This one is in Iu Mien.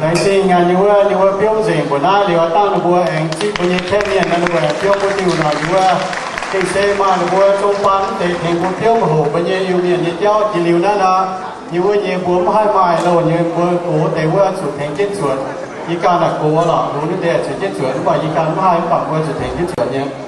Laengz zingh aac, nyei wuov, nyei wuov biomv nzengc mbuoqc naaiv liuz, dangh ninh mbuo aengx zipv mbuo nyei แคมป์ mienh nor, ninh mbuo biomv mbuo diuh nor, nyei wuov gengh se maaih ninh mbuo zong baan mv deix tengx mbuo biomv hoqc mbuo nyei Iu-Mienh nyei jauv. Jiex liuz naaiv nor, nyei wuov nyei mbuo mv haih maaih loh nyei, mbuo gox deix wuov zuqc tengx jienv zuotc. Yie ganh naaic gox lorqc, longx nyei deix zuqc jienv zuotc, mv baac yie ganh mv haih, mv baac mbuo zuqc tengx jienv zuotc nyei.